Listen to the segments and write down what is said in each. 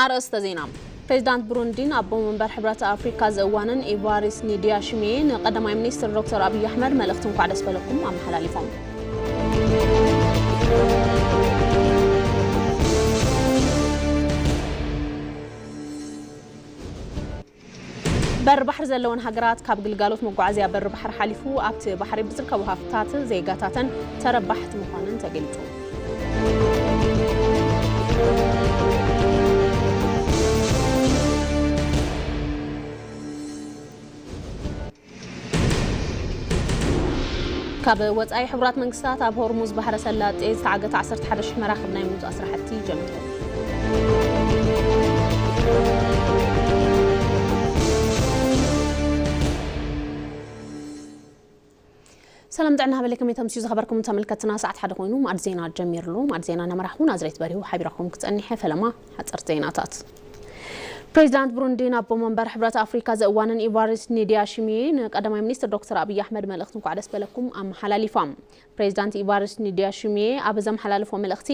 ኣርእስተ ዜና። ፕሬዚዳንት ብሩንዲን ኣቦ መንበር ሕብረት ኣፍሪካ ዘእዋንን ኢቫሪስ ኒዲያ ሽሚዬ ንቀዳማይ ሚኒስትር ዶክተር ኣብይ ኣሕመድ መልእኽቲ እንኳዕ ደስ በለኩም ኣመሓላሊፎም። በር ባሕሪ ዘለወን ሃገራት ካብ ግልጋሎት መጓዓዝያ በር ባሕሪ ሓሊፉ ኣብቲ ባሕሪ ብዝርከቡ ሃፍትታት ዜጋታተን ተረባሕቲ ምዃነን ተገሊጹ። ካብ ወጻኢ ሕቡራት መንግስታት ኣብ ሆርሙዝ ባሕረ ሰላጤ ዝተዓገተ ዓሰርተ ሓደ ሽሕ መራኽብ ናይ ምውጻእ ስራሕቲ ጀሚሩ። ሰላም ጥዕና ሃበለኩም፣ የተምስዩ ዝኸበርኩም ተመልከትና፣ ሰዓት ሓደ ኮይኑ ማዕድ ዜና ጀሚርሉ። ማዕድ ዜና ነመራሕኹም ኣዝሬት በሪሁ ሓቢራኹም ክጸኒሐ። ፈለማ ሓጸርቲ ዜናታት። ፕሬዚዳንት ብሩንዲ ኣቦ መንበር ሕብረት ኣፍሪካ ዘእዋንን ኢቫሪስ ኒዲያ ሽሚዬ ንቀዳማይ ሚኒስትር ዶክተር ኣብይ ኣሕመድ መልእኽቲ እንኳዕ ደስ በለኩም ኣመሓላሊፋ። ፕሬዚዳንት ኢቫሪስ ኒዲያ ሽሚዬ ኣብ ዘመሓላለፎ መልእኽቲ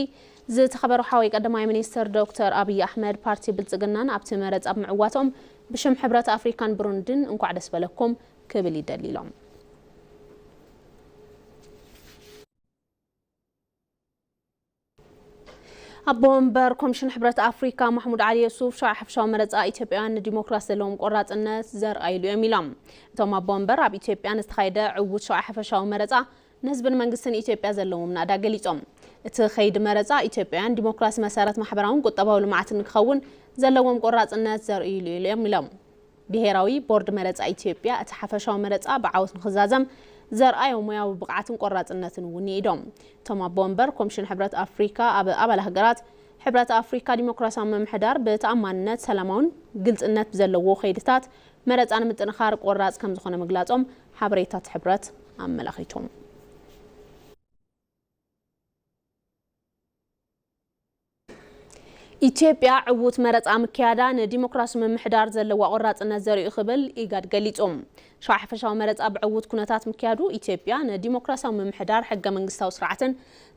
ዝተኸበሩ ሓወይ ቀዳማይ ሚኒስትር ዶክተር ኣብይ ኣሕመድ ፓርቲ ብልጽግናን ኣብቲ መረጻ ብምዕዋቶም ብሽም ሕብረት ኣፍሪካን ብሩንድን እንኳዕ ደስ በለኩም ክብል ይደሊ ኢሎም። ኣቦ ወንበር ኮሚሽን ሕብረት ኣፍሪካ ማሕሙድ ዓሊ የሱፍ ሸውዓይ ሓፈሻዊ መረፃ ኢትዮጵያውያን ንዲሞክራሲ ዘለዎም ቆራፅነት ዘርኣይሉ እዮም ኢሎም። እቶም ኣቦ ወንበር ኣብ ኢትዮጵያ ንዝተኻየደ ዕዉት ሸውዓይ ሓፈሻዊ መረፃ ንህዝብን መንግስትን ኢትዮጵያ ዘለዎም ናእዳ ገሊፆም። እቲ ከይዲ መረፃ ኢትዮጵያውያን ዲሞክራሲ መሰረት ማሕበራውን ቁጠባዊ ልምዓትን ንክኸውን ዘለዎም ቆራፅነት ዘርእይሉ እዮም ኢሎም። ብሄራዊ ቦርድ መረፃ ኢትዮጵያ እቲ ሓፈሻዊ መረፃ ብዓወት ንክዛዘም ዘርኣዮ ሞያዊ ብቕዓትን ቆራፅነትን እውን ይኢዶም። እቶም ኣቦ ወንበር ኮሚሽን ሕብረት ኣፍሪካ ኣብ ኣባል ሃገራት ሕብረት ኣፍሪካ ዲሞክራሲያዊ ምምሕዳር ብተኣማንነት፣ ሰላማውን ግልፅነት ብዘለዎ ከይድታት መረፃ ንምጥንኻር ቆራፅ ከምዝኾነ ምግላፆም ሓበሬታት ሕብረት ኣመላኺቶም። ኢትዮጵያ ዕዉት መረፃ ምክያዳ ንዲሞክራሲ ምምሕዳር ዘለዋ ቆራፅነት ዘርእዩ ክብል ኢጋድ ገሊፁ። ሸውዓይ ሓፈሻዊ መረፃ ብዕዉት ኩነታት ምክያዱ ኢትዮጵያ ንዲሞክራሲያዊ ምምሕዳር ሕገ መንግስታዊ ስርዓትን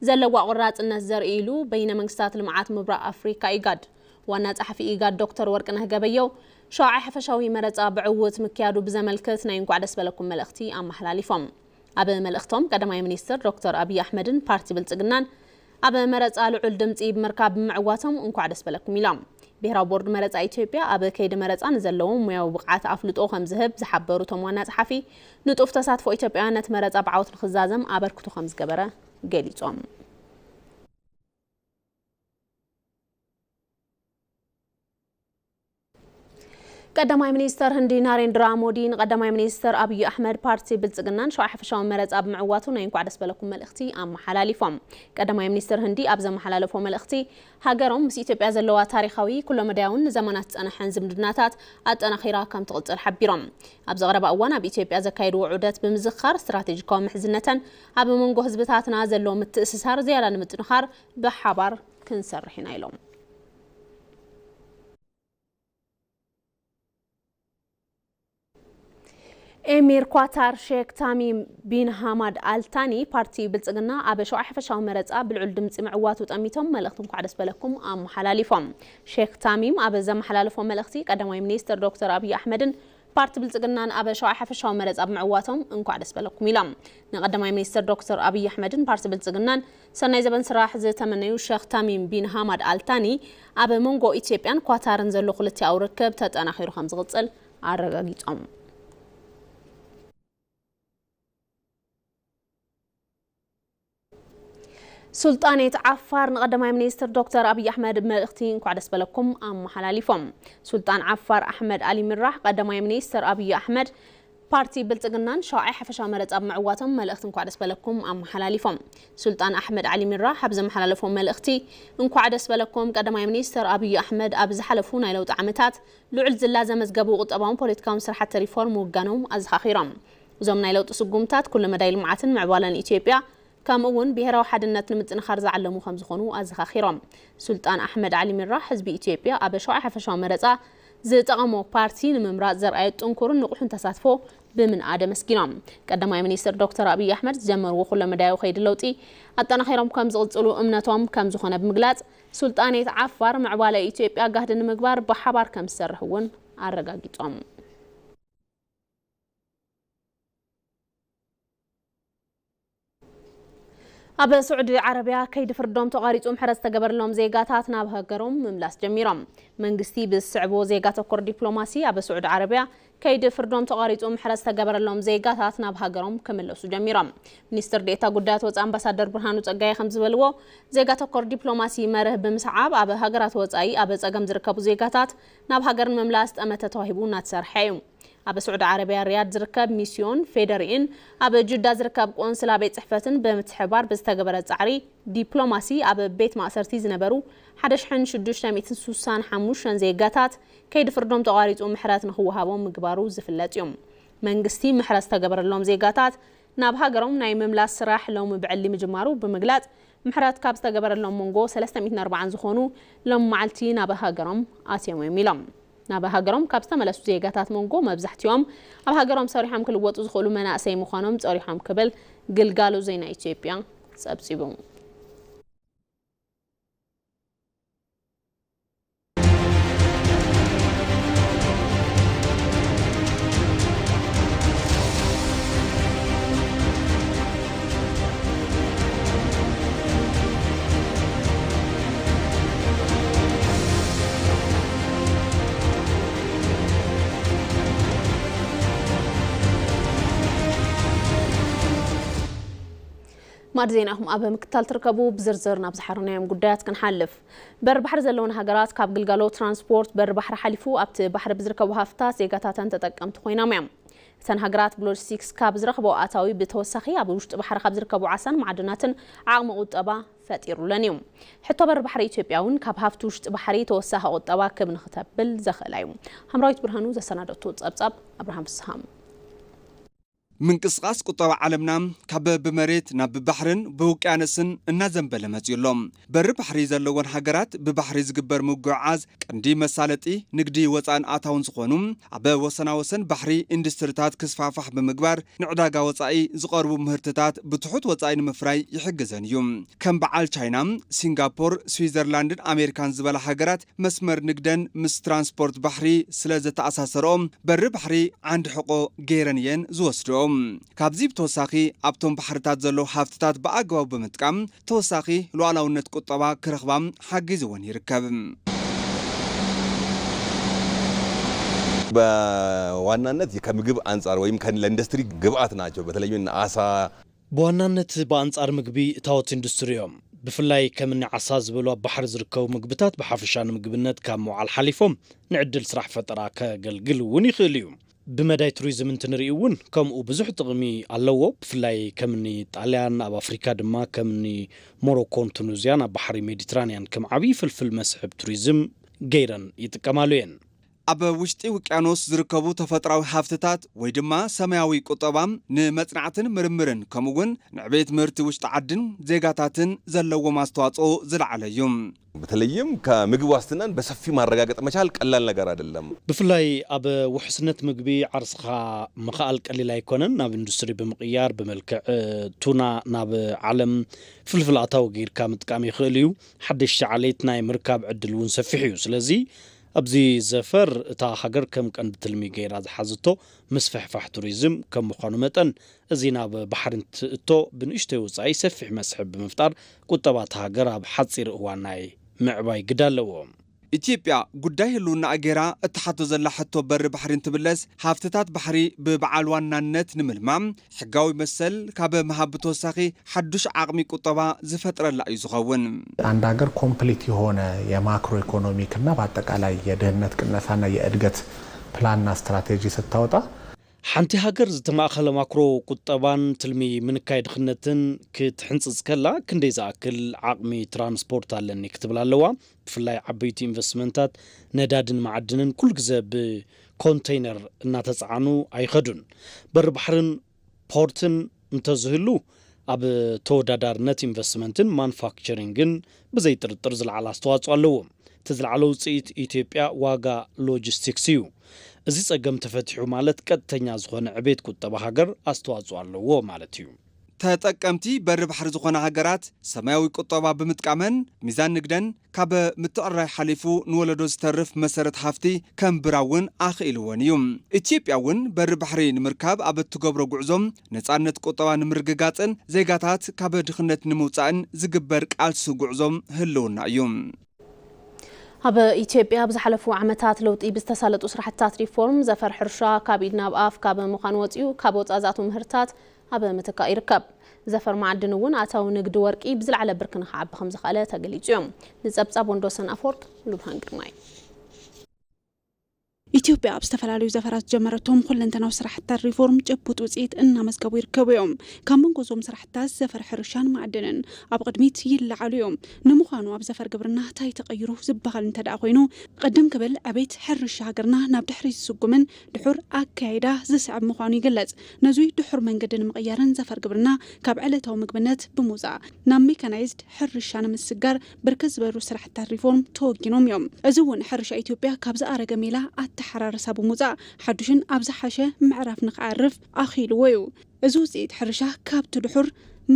ዘለዋ ቆራፅነት ዘርእይሉ በይነ መንግስታት ልምዓት ምብራቕ ኣፍሪካ ኢጋድ ዋና ጸሓፊ ኢጋድ ዶክተር ወርቅነህ ገበየው ሸውዓይ ሓፈሻዊ መረፃ ብዕዉት ምክያዱ ብዘመልክት ናይ እንኳዕ ደስ በለኩም መልእኽቲ ኣመሓላሊፎም። ኣብ መልእኽቶም ቀዳማይ ሚኒስትር ዶክተር ኣብይ ኣሕመድን ፓርቲ ብልጽግናን ኣብ መረፃ ልዑል ድምፂ ብምርካብ ብምዕዋቶም እንኳዕ ደስ በለኩም ኢሎም። ብሄራዊ ቦርድ መረፃ ኢትዮጵያ ኣብ ከይዲ መረፃ ንዘለዎም ሙያዊ ብቕዓት ኣፍልጦ ከም ዝህብ ዝሓበሩ እቶም ዋና ጸሓፊ፣ ንጡፍ ተሳትፎ ኢትዮጵያውያን ነቲ መረፃ ብዓወት ንክዛዘም ኣበርክቶ ከም ዝገበረ ገሊጾም። ቀዳማይ ሚኒስተር ህንዲ ናሬንድራ ሞዲ ንቀዳማይ ሚኒስተር ኣብይ ኣሕመድ ፓርቲ ብልጽግናን ሸውዓይ ሓፈሻዊ መረጻ ብምዕዋቱ ናይ እንኳዕ ደስ በለኩም መልእኽቲ ኣመሓላሊፎም። ቀዳማይ ሚኒስተር ህንዲ ኣብ ዘመሓላለፎ መልእኽቲ፣ ሃገሮም ምስ ኢትዮጵያ ዘለዋ ታሪኻዊ፣ ኩለመዳያውን ንዘመናት ዝጸንሐን ዝምድናታት ኣጠናኺራ ከም ትቕጽል ሓቢሮም። ኣብዚ ቀረባ እዋን ኣብ ኢትዮጵያ ዘካየድዎ ዑደት ብምዝኻር፣ ስትራቴጂካዊ ምሕዝነተን ኣብ መንጎ ህዝብታትና ዘሎ ምትእስሳር ዝያዳ ንምጥንኻር ብሓባር ክንሰርሕ ኢና ኢሎም። ኤሚር ኳታር ሼክ ታሚም ቢን ሃማድ ኣልታኒ ፓርቲ ብልጽግና ኣብ ሸውዓይ ሓፈሻዊ መረጻ ብልዑል ድምጺ ምዕዋቱ ጠሚቶም መልእኽቲ እንኳዕ ደስ በለኩም ኣመሓላሊፎም። ሼክ ታሚም ኣብ ዘመሓላለፎ መልእኽቲ ቀዳማይ ሚኒስትር ዶክተር ኣብይ ኣሕመድን ፓርቲ ብልጽግናን ኣብ ሸውዓይ ሓፈሻዊ መረጻ ብምዕዋቶም እንኳዕ ደስ በለኩም ኢሎም። ንቀዳማይ ሚኒስትር ዶክተር ኣብይ ኣሕመድን ፓርቲ ብልጽግናን ሰናይ ዘበን ስራሕ ዝተመነዩ ሸኽ ታሚም ቢን ሃማድ ኣልታኒ ኣብ መንጎ ኢትዮጵያን ኳታርን ዘሎ ክልቲኣዊ ርክብ ተጠናኺሩ ከም ዝቕጽል ኣረጋጊጾም። ሱልጣኔት ዓፋር ንቀዳማይ ሚኒስትር ዶክተር ኣብይ ኣሕመድ መልእኽቲ እንኳዕ ደስ በለኩም ኣመሓላሊፎም። ሱልጣን ዓፋር ኣሕመድ ኣሊ ምራሕ ቀዳማይ ሚኒስትር ኣብይ ኣሕመድ ፓርቲ ብልጽግናን ሸውዓይ ሓፈሻዊ መረጻ ብምዕዋቶም መልእኽቲ እንኳዕ ደስ በለኩም ኣመሓላሊፎም። ሱልጣን ኣሕመድ ዓሊ ሚራ ኣብ ዘመሓላለፎ መልእኽቲ፣ እንኳዕ ደስ በለኩም፣ ቀዳማይ ሚኒስተር ኣብይ ኣሕመድ ኣብ ዝሓለፉ ናይ ለውጢ ዓመታት ልዑል ዝላ ዘመዝገቡ ቁጠባውን ፖለቲካውን ስራሕቲ ሪፎርም ምውጋኖም ኣዘኻኺሮም። እዞም ናይ ለውጢ ስጉምታት ኩሉ መዳይ ልምዓትን ምዕባለን ኢትዮጵያ ከምኡ እውን ብሄራዊ ሓድነት ንምጥንኻር ዝዓለሙ ከም ዝኾኑ ኣዘኻኺሮም። ሱልጣን ኣሕመድ ዓሊ ሚራ ህዝቢ ኢትዮጵያ ኣብ ሸውዓይ ሓፈሻዊ መረፃ ዝጠቐሞ ፓርቲ ንምምራፅ ዘርኣየ ጥንኩርን ንቑሕን ተሳትፎ ብምንኣድ ኣመስጊኖም። ቀዳማይ ሚኒስትር ዶክተር ኣብይ ኣሕመድ ዝጀመርዎ ኩለ መዳያዊ ከይዲ ለውጢ ኣጠናኺሮም ከም ዝቕፅሉ እምነቶም ከም ዝኾነ ብምግላፅ፣ ሱልጣኔት ዓፋር ምዕባለ ኢትዮጵያ ጋህዲ ንምግባር ብሓባር ከም ዝሰርሕ እውን ኣረጋጊጾም። ኣብ ስዑዲ ዓረብያ ከይዲ ፍርዶም ተቋሪጹ ምሕረት ዝተገበረሎም ዜጋታት ናብ ሃገሮም ምምላስ ጀሚሮም። መንግስቲ ብዝስዕቦ ዜጋ ተኮር ዲፕሎማሲ ኣብ ስዑዲ ዓረብያ ከይዲ ፍርዶም ተቋሪጹ ምሕረት ዝተገበረሎም ዜጋታት ናብ ሃገሮም ክምለሱ ጀሚሮም። ሚኒስትር ዴኤታ ጉዳያት ወጻኢ ኣምባሳደር ብርሃኑ ጸጋዬ ከም ዝበልዎ፣ ዜጋ ተኮር ዲፕሎማሲ መርህ ብምስዓብ ኣብ ሃገራት ወጻኢ ኣብ ጸገም ዝርከቡ ዜጋታት ናብ ሃገር ንምምላስ ጠመተ ተዋሂቡ እናተሰርሐ እዩ። ኣብ ስዑዲ ዓረብያ ሪያድ ዝርከብ ሚስዮን ፌደሪኢን ኣብ ጅዳ ዝርከብ ቆንስላ ቤት ጽሕፈትን ብምትሕብባር ብዝተገበረ ጻዕሪ ዲፕሎማሲ ኣብ ቤት ማእሰርቲ ዝነበሩ ሓደ ሽሕን ሽዱሽተ ሚእትን ስሳን ሓሙሽተን ዜጋታት ከይዲ ፍርዶም ተቋሪጹ ምሕረት ንኽወሃቦም ምግባሩ ዝፍለጥ እዩ። መንግስቲ ምሕረት ዝተገበረሎም ዜጋታት ናብ ሃገሮም ናይ ምምላስ ስራሕ ሎሚ ብዕሊ ምጅማሩ ብምግላጽ፣ ምሕረት ካብ ዝተገበረሎም መንጎ ሰለስተ ሚእትን ኣርባዓን ዝኾኑ ሎም መዓልቲ ናብ ሃገሮም ኣትዮም እዮም ኢሎም። ናብ ሃገሮም ካብ ዝተመለሱ ዜጋታት መንጎ መብዛሕትኦም ኣብ ሃገሮም ሰሪሖም ክልወጡ ዝኽእሉ መናእሰይ ምዃኖም ጸሪሖም ክብል ግልጋሎ ዜና ኢትዮጵያ ጸብጺቡ። ማዕድ ዜናኹም ኣብ ምክትታል ትርከቡ። ብዝርዝር ናብ ዝሓረናዮም ጉዳያት ክንሓልፍ። በር ባሕሪ ዘለወን ሃገራት ካብ ግልጋሎት ትራንስፖርት በር ባሕሪ ሓሊፉ ኣብቲ ባሕሪ ብዝርከቡ ሃፍታት ዜጋታተን ተጠቀምቲ ኮይኖም እዮም። እተን ሃገራት ብሎጂስቲክስ ካብ ዝረኽበኦ ኣታዊ ብተወሳኺ ኣብ ውሽጢ ባሕሪ ካብ ዝርከቡ ዓሳን ማዕድናትን ዓቕሚ ቁጠባ ፈጢሩለን እዩ። ሕቶ በር ባሕሪ ኢትዮጵያ እውን ካብ ሃፍቲ ውሽጢ ባሕሪ ተወሳኺ ቁጠባ ክብ ንክተብል ዘኽእላ እዩ። ሃምራዊት ብርሃኑ ዘሰናደቱ ጸብጻብ። ኣብርሃም ፍስሃም። ምንቅስቓስ ቁጠባ ዓለምና ካብ ብመሬት ናብ ባሕርን ብውቅያኖስን እናዘንበለ መፂኡ ኣሎ። በሪ ባሕሪ ዘለወን ሃገራት ብባሕሪ ዝግበር ምጉዕዓዝ ቀንዲ መሳለጢ ንግዲ ወፃእን ኣታውን ዝኾኑ፣ ኣብ ወሰናወሰን ባሕሪ ኢንዱስትሪታት ክስፋሕፋሕ ብምግባር ንዕዳጋ ወፃኢ ዝቐርቡ ምህርትታት ብትሑት ወፃኢ ንምፍራይ ይሕግዘን እዩ። ከም በዓል ቻይና፣ ሲንጋፖር፣ ስዊዘርላንድን ኣሜሪካን ዝበላ ሃገራት መስመር ንግደን ምስ ትራንስፖርት ባሕሪ ስለ ዘተኣሳሰርኦ፣ በሪ ባሕሪ ዓንዲ ሕቆ ገይረን እየን ዝወስድኦ። ካብዚ ብተወሳኺ ኣብቶም ባሕርታት ዘለዉ ሃፍትታት ብኣግባቡ ብምጥቃም ተወሳኺ ሉዓላውነት ቁጠባ ክረኽባ ሓጊዝወን ይርከብ። በዋናነት ከምግብ አንጻር ወይም ለኢንዱስትሪ ግብአት ናቸው። በተለይም አሳ ብዋናነት ብኣንጻር ምግቢ እታወት ኢንዱስትሪ እዮም። ብፍላይ ከም እኒ ዓሳ ዝበሉ ኣብ ባሕሪ ዝርከቡ ምግብታት ብሓፈሻ ንምግብነት ካብ ምውዓል ሓሊፎም ንዕድል ስራሕ ፈጠራ ከገልግል እውን ይኽእል እዩ። ብመዳይ ቱሪዝም እንትንርኢ እውን ከምኡ ብዙሕ ጥቕሚ ኣለዎ። ብፍላይ ከም እኒ ጣልያን፣ ኣብ ኣፍሪካ ድማ ከም እኒ ሞሮኮን ቱኒዝያን ኣብ ባሕሪ ሜዲትራንያን ከም ዓብዪ ፍልፍል መስሕብ ቱሪዝም ገይረን ይጥቀማሉ እየን። ኣብ ውሽጢ ውቅያኖስ ዝርከቡ ተፈጥራዊ ሃፍትታት ወይ ድማ ሰማያዊ ቁጠባ ንመጽናዕትን ምርምርን ከምኡውን ንዕቤት ምህርቲ ውሽጢ ዓድን ዜጋታትን ዘለዎም ኣስተዋጽኦ ዝለዓለ እዩ። በተለይም ከምግብ ዋስትናን በሰፊ ማረጋገጥ መቻል ቀላል ነገር አይደለም። ብፍላይ ኣብ ውሕስነት ምግቢ ዓርስኻ ምኽኣል ቀሊል ኣይኮነን። ናብ ኢንዱስትሪ ብምቕያር ብመልክዕ ቱና ናብ ዓለም ፍልፍል ኣታዊ ገይርካ ምጥቃም ይኽእል እዩ። ሓደሽቲ ዓሌት ናይ ምርካብ ዕድል እውን ሰፊሕ እዩ። ስለዚ ኣብዚ ዘፈር እታ ሃገር ከም ቀንዲ ትልሚ ገይራ ዝሓዘቶ ምስፍሕፋሕ ቱሪዝም ከም ምዃኑ መጠን፣ እዚ ናብ ባሕሪ እንትእቶ ብንእሽቶይ ወጻኢ ሰፊሕ መስሕብ ብምፍጣር ቁጠባ እታ ሃገር ኣብ ሓጺር እዋን ናይ ምዕባይ ግደ ኣለዎ። ኢትዮጵያ ጉዳይ ህልውናኣ ገይራ እትሓቶ ዘላ ሕቶ በሪ ባሕሪ እንትምለስ፣ ሃፍትታት ባሕሪ ብበዓል ዋናነት ንምልማም ሕጋዊ መሰል ካብ ምሃብ ብተወሳኺ ሓዱሽ ዓቕሚ ቁጠባ ዝፈጥረላ እዩ ዝኸውን። አንድ ሀገር ኮምፕሊት የሆነ የማክሮ ኢኮኖሚክ እና በአጠቃላይ የድህነት ቅነሳና የእድገት ፕላንና ስትራቴጂ ስታወጣ ሓንቲ ሃገር ዝተማእኸለ ማክሮ ቁጠባን ትልሚ ምንካይ ድኽነትን ክትሕንፅፅ ከላ ክንደይ ዝኣክል ዓቕሚ ትራንስፖርት ኣለኒ ክትብል ኣለዋ። ብፍላይ ዓበይቲ ኢንቨስትመንታት ነዳድን መዓድንን ኩሉ ግዘ ብኮንተይነር እናተፀዓኑ ኣይኸዱን። በሪ ባሕርን ፖርትን እንተዝህሉ ኣብ ተወዳዳርነት ኢንቨስትመንትን ማኑፋክቸሪንግን ብዘይ ጥርጥር ዝለዓለ ኣስተዋፅኦ ኣለዎ። እቲ ዝለዓለ ውፅኢት ኢትዮጵያ ዋጋ ሎጂስቲክስ እዩ። እዚ ጸገም ተፈቲሑ ማለት ቀጥተኛ ዝኾነ ዕቤት ቁጠባ ሃገር ኣስተዋጽኦ ኣለዎ ማለት እዩ። ተጠቀምቲ በሪ ባሕሪ ዝኾና ሃገራት ሰማያዊ ቁጠባ ብምጥቃመን ሚዛን ንግደን ካብ ምትዕራይ ሓሊፉ ንወለዶ ዝተርፍ መሰረት ሃፍቲ ከንብራ እውን ኣኽኢልወን እዩ። ኢትዮጵያ እውን በሪ ባሕሪ ንምርካብ ኣብ እትገብሮ ጉዕዞ ነጻነት ቁጠባ ንምርግጋጽን ዜጋታት ካብ ድኽነት ንምውጻእን ዝግበር ቃልሲ ጉዕዞ ህልውና እዩ። ኣብ ኢትዮጵያ ኣብ ዝሓለፉ ዓመታት ለውጢ ብዝተሳለጡ ስራሕትታት ሪፎርም ዘፈር ሕርሻ ካብ ኢድ ናብ ኣፍ ካብ ምዃን ወፂኡ ካብ ወፃኢ ዝኣትዉ ምህርትታት ኣብ ምትካእ ይርከብ። ዘፈር መዓድን እውን ኣታዊ ንግዲ ወርቂ ብዝለዓለ ብርኪ ንክዓቢ ከም ዝኸኣለ ተገሊፁ እዮም። ንፀብፃብ ወንዶሰን ኣፈወርቅ፣ ሙሉብርሃን ግርማይ። ኢትዮጵያ ኣብ ዝተፈላለዩ ዘፈራት ዝጀመረቶም ኩለንተናዊ ስራሕትታት ሪፎርም ጭቡጥ ውፅኢት እናመዝገቡ ይርከቡ እዮም። ካብ መንጎ እዞም ስራሕትታት ዘፈር ሕርሻን ማዕድንን ኣብ ቅድሚት ይለዓሉ እዮም። ንምዃኑ ኣብ ዘፈር ግብርና እንታይ ተቐይሩ ዝበሃል እንተ ደኣ ኮይኑ፣ ቅድም ክብል ዕቤት ሕርሻ ሃገርና ናብ ድሕሪት ዝስጉምን ድሑር ኣካያይዳ ዝስዕብ ምዃኑ ይግለጽ። ነዙይ ድሑር መንገዲ ንምቕያርን ዘፈር ግብርና ካብ ዕለታዊ ምግብነት ብምውፃእ ናብ ሜካናይዝድ ሕርሻ ንምስጋር ብርክት ዝበሉ ስራሕትታት ሪፎርም ተወጊኖም እዮም። እዚ እውን ሕርሻ ኢትዮጵያ ካብ ዝኣረገ ሜላ ኣተሓራርሳ ብምውፃእ ሓዱሽን ኣብ ዝሓሸ ምዕራፍ ንክዓርፍ ኣኽኢልዎ እዩ። እዚ ውፅኢት ሕርሻ ካብቲ ድሑር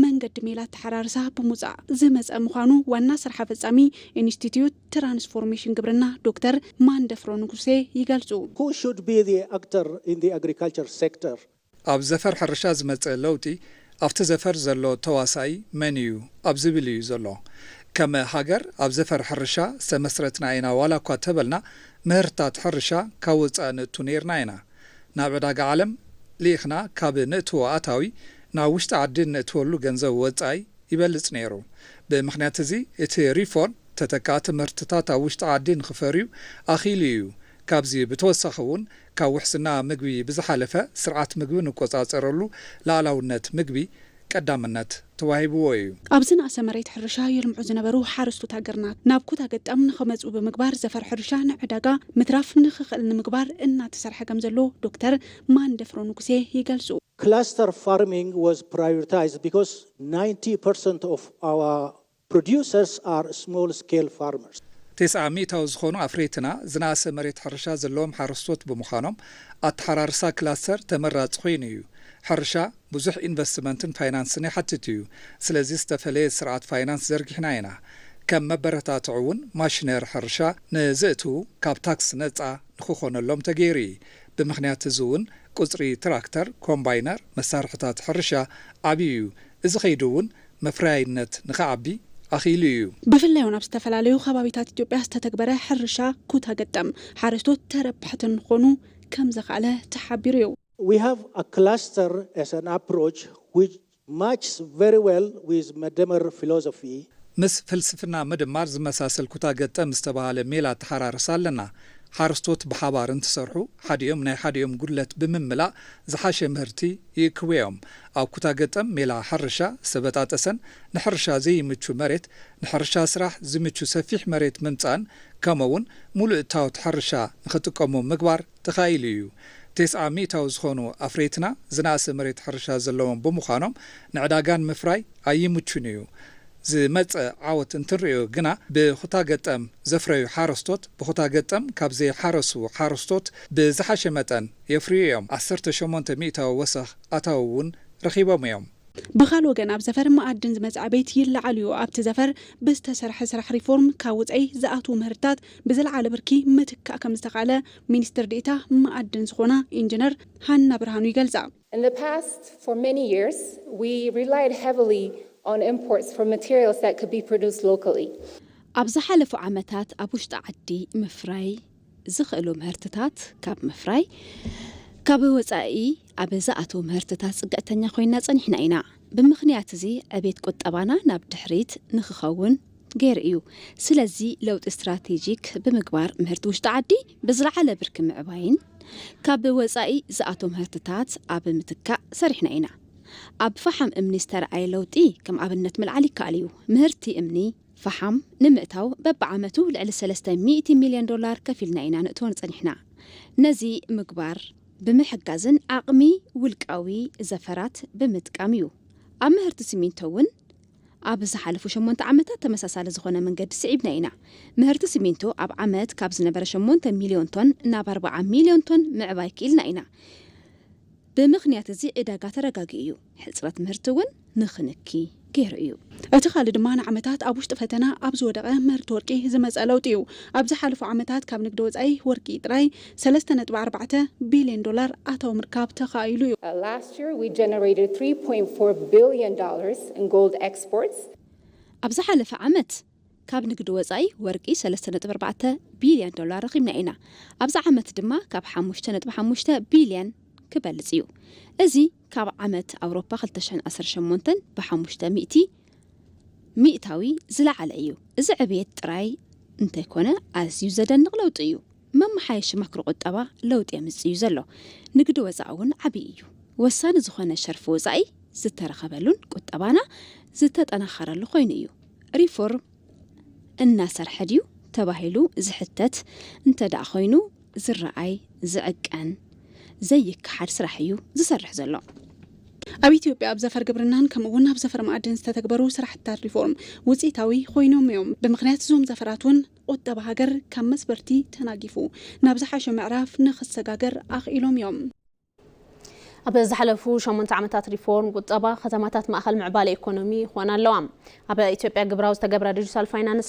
መንገዲ ሜላ ኣተሓራርሳ ብምውፃእ ዝመፀ ምዃኑ ዋና ስራሕ ፈፃሚ ኢንስቲትዩት ትራንስፎርሜሽን ግብርና ዶክተር ማንደፍሮ ንጉሴ ይገልፁ። Who should be the actor in the agriculture sector? ኣብ ዘፈር ሕርሻ ዝመጽእ ለውጢ ኣብቲ ዘፈር ዘሎ ተዋሳኢ መን እዩ ኣብ ዝብል እዩ ዘሎ። ከም ሃገር ኣብ ዘፈር ሕርሻ ዝተመስረትና ኢና ዋላ እኳ ተበልና ምህርትታት ሕርሻ ካብ ወጻኢ ንእቱ ነይርና ኢና። ናብ ዕዳጋ ዓለም ልኢኽና ካብ ንእትዎ ኣታዊ ናብ ውሽጢ ዓዲ እንእትወሉ ገንዘብ ወጻኢ ይበልጽ ነይሩ። ብምኽንያት እዚ እቲ ሪፎርም ተተካእቲ ምህርትታት ኣብ ውሽጢ ዓዲ ንኽፈርዩ ኣኽኢሉ እዩ። ካብዚ ብተወሳኺ እውን ካብ ውሕስና ምግቢ ብዝሓለፈ ስርዓት ምግቢ ንቆጻጸረሉ ላዕላውነት ምግቢ ቀዳምነት ተዋሂብዎ እዩ። ኣብ ዝነኣሰ መሬት ሕርሻ የልምዑ ዝነበሩ ሓረስቶት ሃገርና ናብ ኩታ ገጠም ንኽመፁ ብምግባር ዘፈር ሕርሻ ንዕዳጋ ምትራፍ ንኽኽእል ንምግባር እናተሰርሐ ከም ዘሎ ዶክተር ማንደፍሮ ንጉሴ ይገልፁ። Cluster farming was prioritized because ninety percent of our producers are small scale farmers. ተስዓ ሚእታዊ ዝኾኑ ኣፍረይትና ዝነኣሰ መሬት ሕርሻ ዘለዎም ሓረስቶት ብምዃኖም ኣተሓራርሳ ክላስተር ተመራፂ ኮይኑ እዩ። ሕርሻ ብዙሕ ኢንቨስትመንትን ፋይናንስን ይሓትት እዩ። ስለዚ ዝተፈለየ ስርዓት ፋይናንስ ዘርጊሕና ኢና። ከም መበረታትዒ እውን ማሽነር ሕርሻ ንዝእትዉ ካብ ታክስ ነፃ ንኽኾነሎም ተገይሩ እዩ። ብምኽንያት እዚ እውን ቁፅሪ ትራክተር፣ ኮምባይነር፣ መሳርሕታት ሕርሻ ዓብዩ እዩ። እዚ ከይዱ እውን መፍረያይነት ንኽዓቢ ኣኽኢሉ እዩ። ብፍላይ እውን ኣብ ዝተፈላለዩ ከባቢታት ኢትዮጵያ ዝተተግበረ ሕርሻ ኩታ ገጠም ሓረስቶት ተረባሕቲ ንኾኑ ከም ዘኽኣለ ተሓቢሩ እዩ። We have a cluster as an approach which matches very well with Medemer philosophy. ምስ ፍልስፍና ምድማር ዝመሳሰል ኩታ ገጠም ዝተባህለ ሜላ ኣተሓራርሳ ኣለና። ሓረስቶት ብሓባር እንትሰርሑ ሓዲኦም ናይ ሓዲኦም ጉድለት ብምምላእ ዝሓሸ ምህርቲ ይእክቡ እዮም። ኣብ ኩታ ገጠም ሜላ ሕርሻ ዝተበጣጠሰን ንሕርሻ ዘይምቹ መሬት ንሕርሻ ስራሕ ዝምቹ ሰፊሕ መሬት ምምፃእን ከምኡ እውን ሙሉእ እታወት ሕርሻ ንኽጥቀሙ ምግባር ተኻኢሉ እዩ። ተስዓ ሚእታዊ ዝኾኑ ኣፍረይትና ዝነኣሰ መሬት ሕርሻ ዘለዎም ብምዃኖም ንዕዳጋ ንምፍራይ ኣይምቹን እዩ። ዝመፀ ዓወት እንትንሪኦ ግና ብኹታ ገጠም ዘፍረዩ ሓረስቶት ብኹታ ገጠም ካብ ዘይሓረሱ ሓረስቶት ብዝሓሸ መጠን የፍርዩ እዮም። ዓሰርተ ሸሞንተ ሚእታዊ ወሰኽ ኣታዊ እውን ረኺቦም እዮም። ብኻል ወገን ኣብ ዘፈር መኣድን ዝመፅእ ዕቤት ይለዓል እዩ። ኣብቲ ዘፈር ብዝተሰርሐ ስራሕ ሪፎርም ካብ ውፀይ ዝኣትዉ ምህርትታት ብዝለዓለ ብርኪ ምትካእ ከም ዝተኻለ ሚኒስትር ዴኤታ መኣድን ዝኾና ኢንጂነር ሃና ብርሃኑ ይገልፃ። In the past, for many years, we relied heavily on imports for materials that could be produced locally. ኣብ ዝሓለፉ ዓመታት ኣብ ውሽጢ ዓዲ ምፍራይ ዝኽእሉ ምህርትታት ካብ ምፍራይ ካብ ወፃኢ ኣብ ዝኣትዉ ምህርትታት ፅግዕተኛ ኮይና ፀኒሕና ኢና። ብምኽንያት እዚ ዕቤት ቁጠባና ናብ ድሕሪት ንኽኸውን ገይሩ እዩ። ስለዚ ለውጢ ስትራቴጂክ ብምግባር ምህርቲ ውሽጢ ዓዲ ብዝለዓለ ብርኪ ምዕባይን ካብ ወፃኢ ዝኣትዉ ምህርትታት ኣብ ምትካእ ሰሪሕና ኢና። ኣብ ፈሓም እምኒ ዝተርኣየ ለውጢ ከም ኣብነት ምልዓል ይከኣል እዩ። ምህርቲ እምኒ ፈሓም ንምእታው በብዓመቱ ልዕሊ ሰለስተ ሚእቲ ሚልዮን ዶላር ከፊልና ኢና ንእትዎን ጸኒሕና። ነዚ ምግባር ብምሕጋዝን ዓቕሚ ውልቃዊ ዘፈራት ብምጥቃም እዩ። ኣብ ምህርቲ ሲሚንቶ እውን ኣብ ዝሓለፉ ሸሞንተ ዓመታት ተመሳሳሊ ዝኾነ መንገዲ ስዒብና ኢና። ምህርቲ ሲሚንቶ ኣብ ዓመት ካብ ዝነበረ ሸሞንተ ሚልዮን ቶን ናብ ኣርባዓ ሚልዮን ቶን ምዕባይ ክኢልና ኢና። ብምኽንያት እዚ ዕዳጋ ተረጋጊኡ እዩ። ሕፅረት ምህርቲ እውን ንኽንኪ ገይሩ እዩ። እቲ ካልእ ድማ ንዓመታት ኣብ ውሽጢ ፈተና ኣብ ዝወደቐ ምህርቲ ወርቂ ዝመፀ ለውጢ እዩ። ኣብ ዝሓለፉ ዓመታት ካብ ንግዲ ወፃኢ ወርቂ ጥራይ ሰለስተ ነጥቢ ኣርባዕተ ቢልዮን ዶላር ኣታዊ ምርካብ ተኻኢሉ እዩ። Uh, last year, we generated three point four billion dollars in gold exports. ኣብ ዝሓለፈ ዓመት ካብ ንግዲ ወፃኢ ወርቂ ሰለስተ ነጥቢ ኣርባዕተ ቢልዮን ዶላር ረኺብና ኢና። ኣብዚ ዓመት ድማ ካብ ሓሙሽተ ነጥቢ ሓሙሽተ ቢልዮን ክበልጽ እዩ። እዚ ካብ ዓመት ኣውሮፓ ክልተ ሽሕን ዓሰርተ ሸሞንተን ብሓሙሽተ ሚእቲ ሚእታዊ ዝለዓለ እዩ። እዚ ዕብየት ጥራይ እንተይኮነ ኣዝዩ ዘደንቕ ለውጢ እዩ። መመሓየሺ ማክሮ ቁጠባ ለውጢ የምጽእ እዩ ዘሎ። ንግዲ ወፃኢ እውን ዓብዪ እዩ። ወሳኒ ዝኾነ ሸርፊ ወፃኢ ዝተረኸበሉን ቁጠባና ዝተጠናኸረሉ ኮይኑ እዩ። ሪፎርም እናሰርሐ ድዩ ተባሂሉ ዝሕተት እንተ ደኣ ኮይኑ ዝረኣይ ዝዕቀን ዘይከሓድ ስራሕ እዩ ዝሰርሕ ዘሎ። ኣብ ኢትዮጵያ ኣብ ዘፈር ግብርናን ከምኡ እውን ኣብ ዘፈር መኣድን ዝተተግበሩ ስራሕትታት ሪፎርም ውፅኢታዊ ኮይኖም እዮም። ብምኽንያት እዞም ዘፈራት እውን ቁጠባ ሃገር ካብ መስበርቲ ተናጊፉ ናብ ዝሓሸ ምዕራፍ ንኽሰጋገር ኣኽኢሎም እዮም። ኣብ ዝሓለፉ ሸሞንተ ዓመታት ሪፎርም ቁጠባ ከተማታት ማእኸል ምዕባለ ኢኮኖሚ ይኾና ኣለዋ። ኣብ ኢትዮጵያ ግብራዊ ዝተገብረ ዲጂታል ፋይናንስ